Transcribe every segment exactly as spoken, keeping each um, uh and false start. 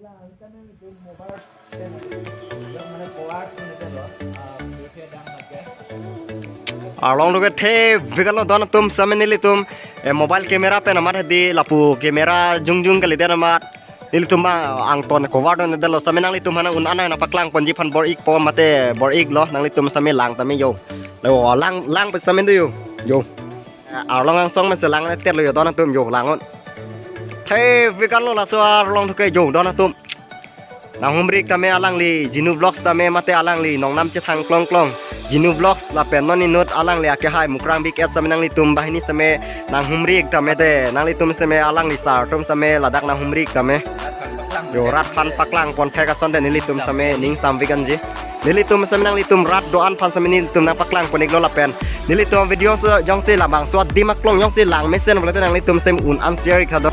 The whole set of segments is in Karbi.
Arlong duke the bikan lo don atum sitame nelitum, eh, mobile camera pen amat hedi lapu camera jongjong kalidet amat nelitum bang angton cover dondetlo sitame nanglitum aphan un-an nangpaklang ponji aphan bor-ikpo mate bor-iklo nanglitum sitame lang tame yo. Lo lang lang pen sitame do yo. Yo. Eh, arlong angsong men selang ne terlo yo don atum yo lang-un. The bikan lo laso arlong duke yo don atum. Nanghumri-ik tame alangli Jinu Vlogs tame mate alangli nongnam chethang klong klong Jinu Vlogs lapen non inut alangli akehai Mukrang Big Ed sitame nanglitum banghini sitame nanghumri-ik tame te nanglitum sitame alangli sar atum sitame ladak nanghumri-ik tame. Yo rat aphan paklang ponthek asonte nelitum sitame ning samvik anji. Nelitum sitame nanglitum rat do-an aphan sitame nelitum nangpaklang pon-iklo lapen nelitum video so jongsi labangso adim aklong jongsi lang mesen pulote nanglitum sitame un-an share-ik tha do.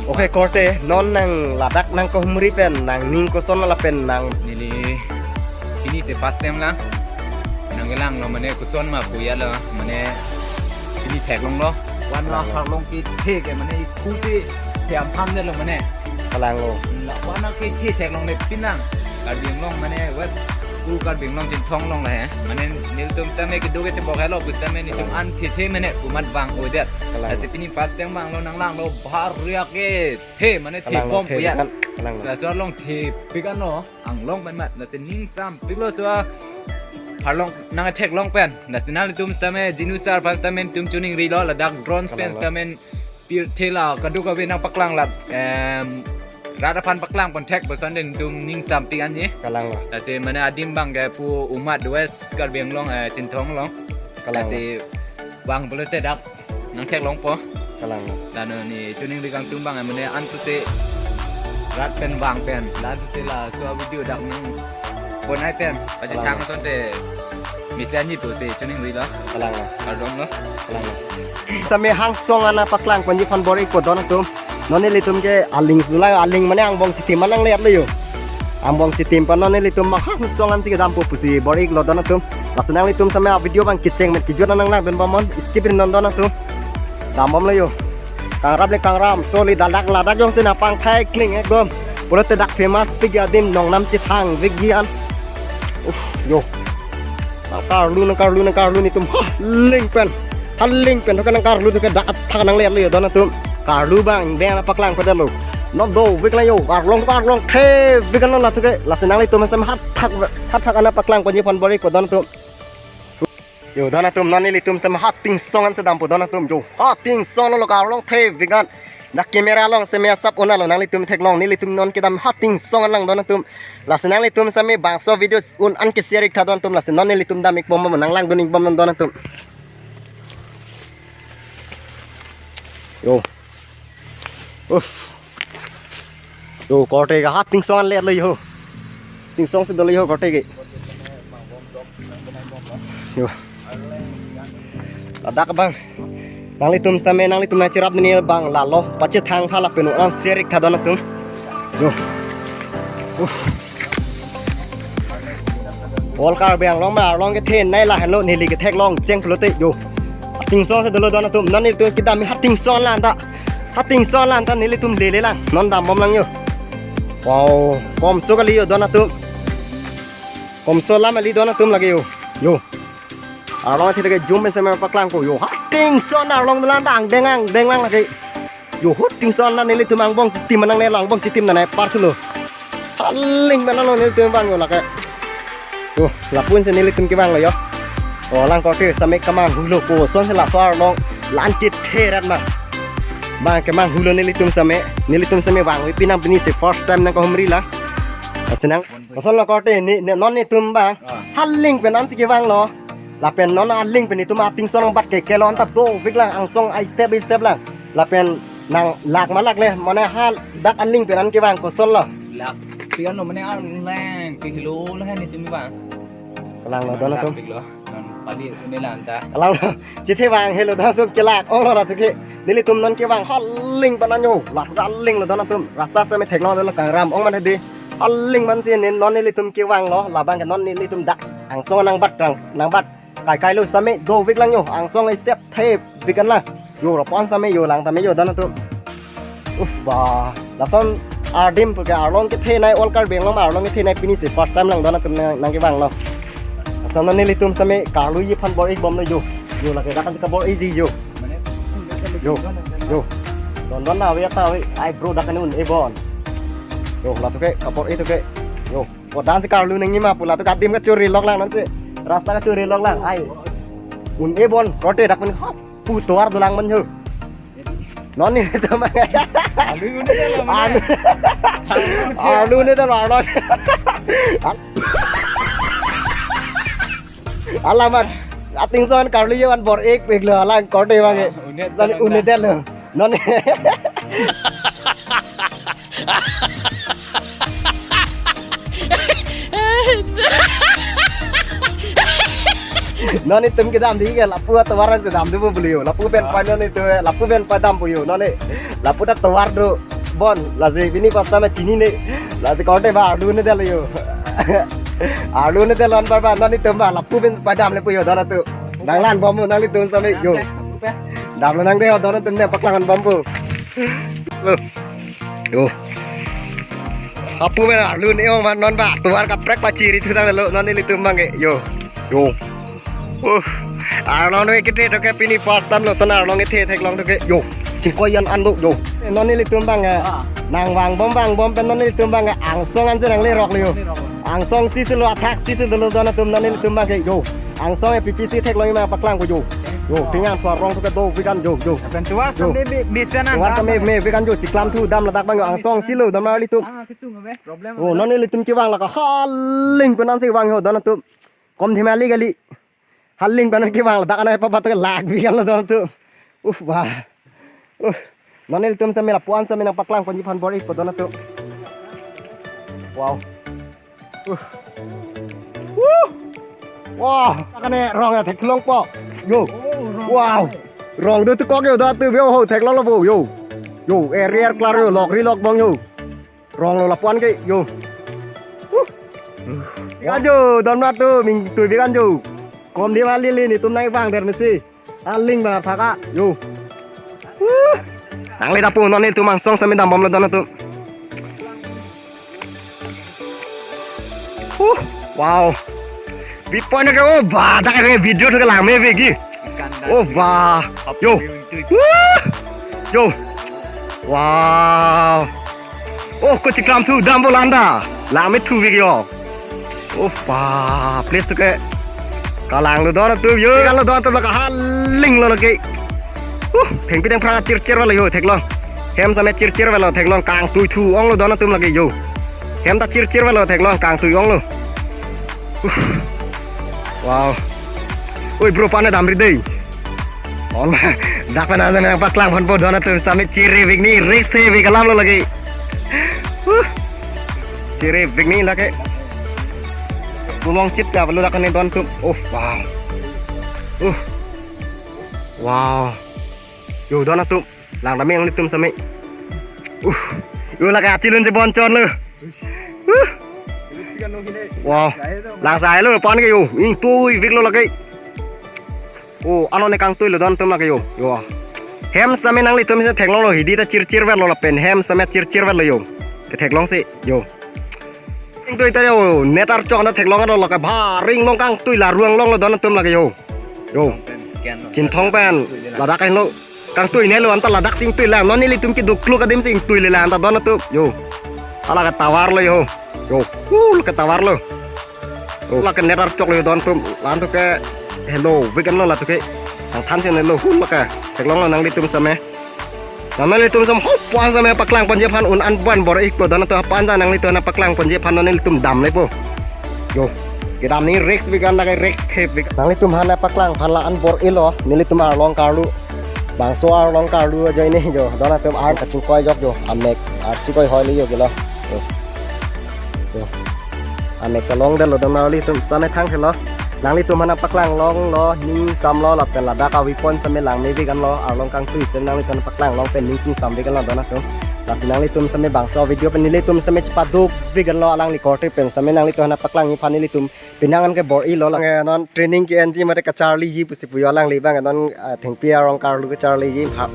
Okay korte non nang ladak nangkehumri pen nangning koson lapen nang neli pini si first time lang. Nangkelanglo mane koson ma pu ya lo mane pini theklonglo. Wan la theklong kethe ke mane ikuti thiam phamdetlo mane. Kalanglo. La wan la kethe theklongle pinang. Karbi Anglong mane wet ku Karbi Anglong Chinthong along le he. Mane nelitum sitame kedo ke tebok helo pu sitame nelitum an kethe mane kumat vang-odet. Kalang. Lasi pini first time vanglo nanglanglo bhar riak ke. The mane the Kalang bom the puya. Kan, kalang. Laso along the bikan lo anglong pen mat lasi ning samviklo so arlong nangtheklong pen lasi nanglitum sitame Jinu sar aphan sitame tum chuning rilo ladak drone pen Kalang. Sitame pirthe la kadokave nangpaklang la em rat aphan paklang ponthek bosan den tum ning samvik anji. Kalanglo. Lasi mane adim bang ke pu umat West Karbi Anglong eh, Chinthong along. Kalang. Lasi vang pulote dak nangtheklongpo. Kalang. Lano ne chuning rikang tum bang mane an suse rat pen vang pen la an suse laso video dak nangpon-ai pen pachethang Kalang. Asonte mesen ni puse chuning rilo. Kalang. Kardom lo. Kalang. Sitame angsong an nangpaklang ponji aphan bor-ikpo don atum. Non nelitum ke aling sulai aling mane angbong chitim an nangle-etlo yo. Angbong chitim aphan non nelitum bang angsong ansi kedampo pusi bor-iklo don atum. Lasi nanglitum sitame video bang kecheng met kejut an nanglangdun bomnon skip ri non don atum. Dambomlo yo. Kangrap le kangrap soli dalak ladak jongsi nangpangthai kling ekdom. Pulote dak famous pik adim nongnam chethang vekji an. Uf yo. Nangkarlu nangkarlu nangkarlu nelitum ha ling pen. Ha ling pen ke nangkarlu ke dak athak nangle-etlo yo don atum. Karlu bang beng nangpaklang padetlo. Non doveklang yo arlong arlong the bikan lo laso ke lasi nanglitum sitame hathak hathak an nangpaklang ponji aphan bor-ikpo don atum. Yo don atum non nelitum sitame ha tingsong ansi dampo don atum yo ha tingsong lo arlong the bikan. Dak camera along sitame asap unlo nanglitum theklong nelitum non kedam ha tingsong an lang don atum. Lasi nanglitum sitame bangso video un-an ke share-ik tha don atum lasi non nelitum dam-ik bom bom nanglangdun-ik bom non don atum. Yo. Uf. Yo korte ke ha tingsong anle-etlo yo. Tingsong si dolo yo korte ke. Yo. Ladak bang. Nanglitum sitame nanglitum nangcherap ni bang lalo pachethang tha lapen un-an share-ik tha don atum. Yo. Uf. All Karbi Anglong ma arlong kethenei lahenlo neli ketheklong cheng pulote yo. Tingsong si dolo don atum non nelitum kedam ha tingsong lang ta. Ha tingsong lang ta nelitum lele lang non dambomlang yo. Wow, komso kali yo don atum. Komso lam kali don atum lake yo. Yo. Arlong athe ke jum pen sitame paklangpo yo. Ha tingsong arlong dolang dang deng ang deng lang lake. Yo ha tingsong na nelitum angbong chitim nangnelo angbong chitim nangnei parsulo. Aling mana lo nelitum vang yo lake. Yo lapu-an si nelitum kevanglo yo. O lang korte sitame kemanghulo kosonsi laso arlong la-an kethe rat ma. Bang kemanghulo nelitum sitame nelitum sitame vangve pinang pini si first time nangkehumri lang. Asinang. Kosonlo korte ni, ni non netum bang. Ah. Ha ling pen ansi kevanglo. Lapen non aling pen netum atingsong bat ke kelong ta doveklang angsong a step a step lang. Lapen nang lak ma lak le mane ha dak aling pen an kevang kosonlo. Lak pian lo mane arleng ke hilo le netum bang. Kalanglo don atum. Lak lo. Non pali une lang ta. Kalanglo. Chithe vang helo don atum kelak onglo ra tuke. Nelitum non kevang ha ling pen anyo. Lak aling lo don atum. Rasta sitame theklong dolo kangram ong man hedi. Aling man si nen non nelitum kevanglo, labang ke non nelitum dak angsong nangbat rang, nangbat. Kai kai lo sitame doveklang yo, angsong step thepvek an lang. Yo ropon sitame yo lang tame yo don atum. Uf ba, lason Ardim pu ke arlong kethenei, all Karbi Anglong arlong kethenei pini si first time lang don atum nang, nangkevang lo. Lason non nelitum same karlu-ji aphan bor-ik bomlo jo. Jo, lake dak kabor-ikji jo. Jo. Jo. Don don na ave ta ave. Ai bro, dak an un-e bon. Jo, latum ke kabor-ik atum ke. Jo. Ko dan si karlu nangji ma pu latum ke adim kachorri lok lang non si. Rasta kachorri lok lang. Ai. Un-e bon. Korte dak pen hop. Pu tovar dolang man jo. Non nelitum abang. Arlu un-e lo, arlu. Arlu un-e lo, arlu. Alamat. Ating son karlu-ji aphan bor-ik pik lo alang korte abang ke. Ah, un-e. Non un-e lo. Non. Non nelitum kedam di ke lapu atovar si damde pu beli jo. Lapu pen pa non nelitum, lapu pen pa dam pu jo. Non ne lapu ta tovar do bon. Lasi pini pas sama chini ne. Lasi korte abang arlu un-e lo jo. Arlu un-e lo anbar abang non nelitum abang lapu pen pa damle pu jo don atum. Nanglan bom nanglitum same jo. Damlo nang de don atum ne paklang bom pu. Lo. Jo. Lapu pen arlu un-e ong ma non abang tovar kaprek pachiri thu tang lo non nelitum abang ke. Jo. Jo. Uh. Arlong do kethe do ke pini first time lason arlong kethe theklong do ke. Jo. Chingkoi an an do jo. Non nelitum abang ke. Ah. Nangvang bom vang bom pen non nelitum abang ke angsong an si nangle rok lo jo. Angsong si si lo, athak si si lo don atum non nelitum abang ke jo. Angsong e P P C theklong ma paklang ko jo. Jo, tingnan suar rong thu ke dovik an jo, jo. Pen tovar Jo. Same bi-, bisa nan Tovar dah. Same me vik an jo, chiklam thu dam ladak abang jo, angsong si lo dam nanglitum. Ah, kitu ngabe. Problem. Oh, non nelitum kevang lake haling pen an si vang jo don atum. Kom dhimali kali. Haling pen an kevang ladak anai pa batok lak vik an lo don atum. Uh, wah. Uh. Non nelitum same lapu an same nangpaklang ponji aphan bor-ik po don atum. Wow. Uh. Uh. Wah, kane rong ya theklong po. Jo. Oh, rong. Wow. Rong do tu kok jo, do tu bio ho theklong lo bo jo. Jo, area klar jo, lok ri lok bong jo. Rong lo lapu an ke jo. Uh. Vik an jo, don atum, ning tui vik an jo. Kom dhimali li nelitum nangvang der mesi. Aling ba thaka jo. Uh. Nangli ta pu non nelitum angsong same dam bom lo don atum. Uh, wow. Vipon ke, oh, ba, dak ke video thu ke lang me vekji. Oh, ba. Jo. Uh. Jo. Wow. Oh, ko chiklam thu dam bo landa. Lang me thu vekji jo. Oh, ba. Place thu ke. Kalang lo don atum jo. Kalang lo don atum lake haling lo lake. Uh, thengpi thengphrang chirchir velo jo theklong. Hem same chirchir velo theklong, kangtui thu ong lo don atum lake jo. Hem ta chirchir velo theklong, kangtui ong lo. Uh. Wow. Oi bro, pane damri dei. On ma. Dak pen an nangpaklang ponpo don atum same chiri vik ni, risk the vik alam lo lake. Uh. Chiri vik ni lake. Kumong chit ka velo dak ne don atum. Oh, wow. Uh. Wow. Jo, don atum. Lang dam nanglitum same. Uh. Jo, lake achilun si bon chon lo. Uh. Wow. Lang sai lo pan ke jo. Ingtui vik lo lake. Oh, ano ne kangtui lo don atum lake jo. Jo. Hem same nanglitum si theklong lo, hidi ta chirchir velo lapen hem same chirchir velo jo. Ketheklong si jo. Ingtui ta jo, net archok na theklong lo lake bharing long kangtui la ruang long lo don atum lake jo. Jo. Chinthong pen ladak henlo kangtui ne lo anta ladak si ingtui lang. Non nelitum keduk kluk adim si ingtui le lang ta don atum. Jo. Ala ke tovar lo jo. Jo. Uh, lake tovar lo. Jo. Lake net archok lo don atum. Lan thu ke helo vik an lo la thu ke. Ang than si ne lo hu lake. Theklong lo nanglitum same. Nanglitum same hop pu an same paklang ponji aphan un an pu an bor-ik po don atum, hapu an ta nanglitum nangpaklang ponji aphan nanglitum damle po. Jo. Kedam ni risk vik an lake risk the vik. Nanglitum aphan nangpaklang aphan la an bor-ilo, nelitum arlong karlu. Bangso arlong karlu ajoine jo. Don atum ar kachingkoi jok jo. Amek arsi koi hoi le jo kelo. Jo. Jo. Amek kelong detlo don nanglitum same thang thelo. Nanglitum aphan nangpaklang longlo, ning samlo lapen ladak avepon same lang me vik an lo, arlong kangtui same nanglitum aphan nangpaklang long pen ning king sam vik an lo don atum. Lasi nanglitum same bangso video pen nelitum same chepaduk vik an lo, alangli korte pen same nanglitum aphan nangpaklangji aphan nelitum penang an ke bor-ilo lang, eh, non training ke-enji mate kacharliji pusi pu jo alangli abang, eh, non, eh, thengpi arong karlu kacharliji ha.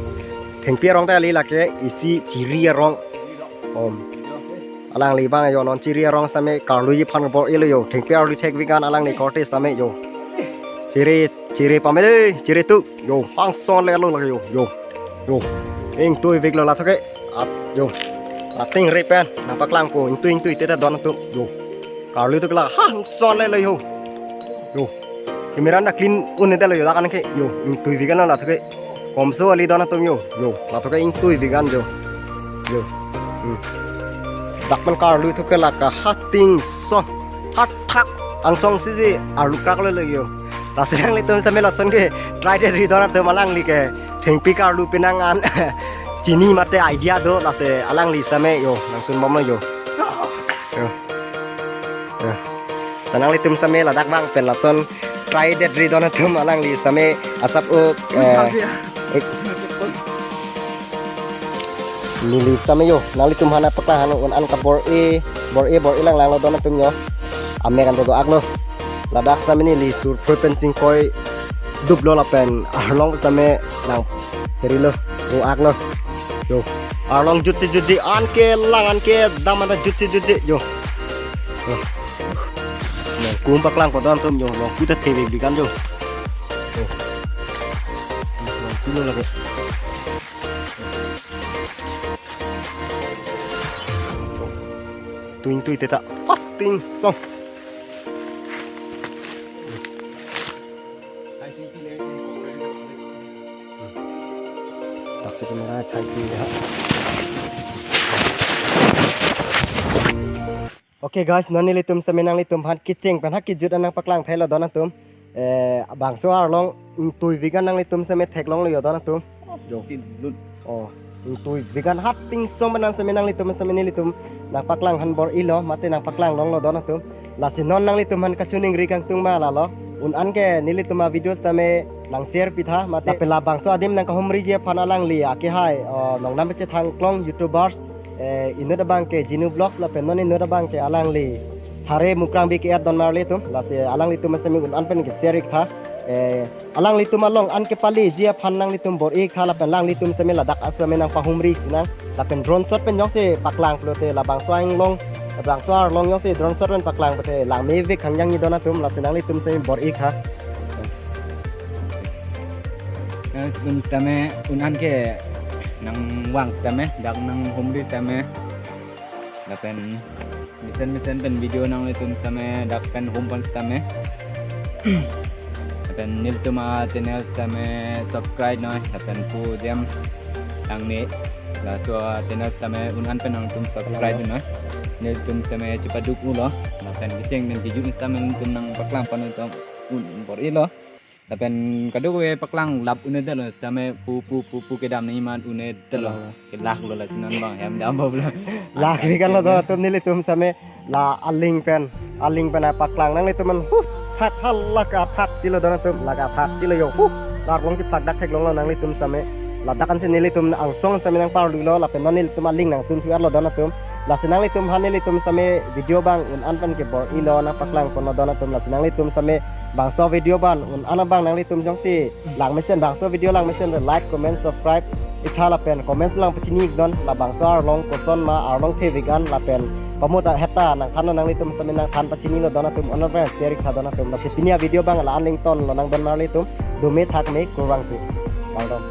Thengpi arong ta kali lake isi chiri arong. Om. Alangli abang yo non chiri arong sitame karluji aphan bor-ilo yo. Thengpi arlu thekvik an alangli korte sitame yo. Chiri, chiri pame de, chiri tu. Yo, hangson le lo lake yo. Yo. Yo. Ingtuiviklo ladak ke. At yo. Ating re pen nangpaklangpo. Ingtui ingtui teta don atum. Yo. Karlu tu ke la hangson le lo yo. Yo. Camera na clean un-edetlo yo ladak an ke. Yo, ingtuivik an ladak ke. Komso ali don atum yo. Yo, ladak ke ingtuivik an yo. Yo. Hmm. Dak pen karlu tu ke la ka hating song. Hak thak angsong si si arlu krak lo lo yo. Lasi nanglitum sitame lason ke try det ri don atum alangli ke. Thengpi karlu penang an chini mate idea do lasi alangli sitame yo. Nangsun bomlo yo. Yo. Yo. Ta nanglitum sitame ladak abang pen lason try det ri don atum alangli sitame asap ok, eh, ok. Neli sitame yo, nanglitum aphan nangpaklang aphan un-an kabor-i, bor-i, bor-i langlanglo don atum yo. Amek an do do-aklo. Ladak sitame neli sur phui pen singkoi duplo lapen arlong sitame nang herilo, do-aklo. Yo. Arlong jutsi jutsi an ke lang an ke dam an jutsi jutsi yo. Yo. Longku paklangpo don atum yo, longku ta thevekvik an yo. Yo. Longkulo lake. Tuing tui teta pating song. Taksi kamera chai tui ya. Okay guys, non nelitum sitame nanglitum aphan kecheng pen ha kejut an nangpaklang thailo don atum. Eh, bangso arlong ingtuivik an nanglitum sitame theklonglo yo don atum. Yo. Chin lut. Oh, ingtuivik an hating song pen an sitame nanglitum sitame nelitum nangpaklang aphan bor-ilo mate nangpaklang longlo don atum. Lasi non nanglitum aphan kachiningri kangtung ma lalo. Un-an ke nelitum avideo sitame nang share pitha mate lapen labangso adim nangkahumriji aphan alangli akehai, oh, nongnam pachethang klong YouTubers, eh, inut abang ke Jinu Vlogs lapen non inut abang ke alangli Thare Mukrang B K at don marli atum. Lasi alanglitum sitame un-an pen ke share iktha. Eh, alanglitum along an kepaleji aphan nanglitum bor-i iktha lapen alanglitum sitame ladak sitame nangpahumri sinang. Lapen drone shot pen jongsi paklang pulote labangso arlong, labangso arlong jongsi drone shot pen paklang pulote langmevek hangjang ni don atum lasi nanglitum sitame bor-i iktha. Nanglitum sitame un-an ke nangvang sitame, dak nanghumri sitame. Lapen mesen mesen pen video nanglitum sitame dak pen hum pon sitame. Lapen nelitum achannel sitame subscribe noi. Lapen pu James Langne, laso achannel sitame un-an pen nangtum subscribe noi. Nelitum sitame chepaduk-ulo. Lapen kecheng pen kejut sitame nelitum nangpaklang pon atum un bor-ilo. Lapen kadokave paklang lap un-edetlo sitame pu pu pu pu kedam ni man un-edetlo. Kelaklo lasi non abang hem dam boblo. Lakvik anlo don atum nelitum sitame la aling pen, aling pen nangpaklang nanglitum aphan huh thak halak athak silo don atum, lak athak silo yo huh. La arlong kephlak dak theklonglo nanglitum sitame. Ladak ansi nelitum angsong sitame nangparlulo lapen non nelitum aling nangsun thu-arlo don atum. Lasi nanglitum aphan nelitum sitame video abang un-an pen ke bor-ilo nangpaklang ponlo don atum. Lasi nanglitum sitame bangso video abang un-an abang nanglitum jongsi lang mesen bangso video lang mesen le like, comment, subscribe iktha lapen comments lang pachini iknon labangso arlong koson ma arlong thevik an lapen pamota heta nangthan nanglitum sitame nangthan pachinilo don atum, un-an pen share iktha don atum. Lasi pini avideo abang la-an le ingtonlo nang don marli atum, dome thakme kurvangthu. Kardom.